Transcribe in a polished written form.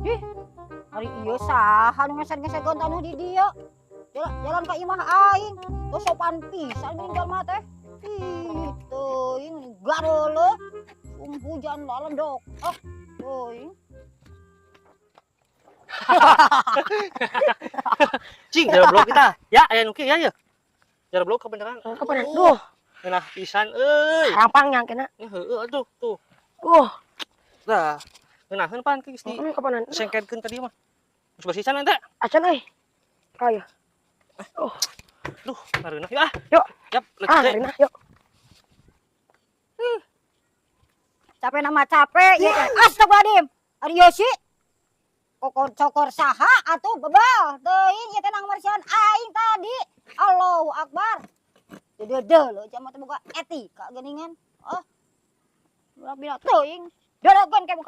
Ih, ari ieu saha nu ngeser-ngeser taneuh di dieu? Jalan, jalan ka imah aing. Tuh sopan pisan geuning jalma teh. Ih, teuing gareuleuh. Hujan lalendok. Ah, teuing. Cing, jalan blok kita. Ya, aya nu kieu ya ya. Jalan blok kebenaran. Kapan? Duh, Ngeunah pisan euy. Rampang yang kena. Ya heueuh atuh tuh. Dah. Ngeunaheun pan geus di Kapanan? sengkedkeun tadi mah. Geus basisan nanti. Acan euy. Ayo. Duh, ngareunah yuk ah. Yuk. Yap, let's Ah, go. Rina, yuk. Capek nama capek ieu teh. Astagfirullahaladzim. Ari Yosi. Kokor cokor saha atuh bebal. Teuing ieu teh nang marsian aing tadi. Allahu Akbar. Deudeuh leuh jalma teh boga etika geuningan. Ah. Ulah bina teuing. Dologeun ke muka.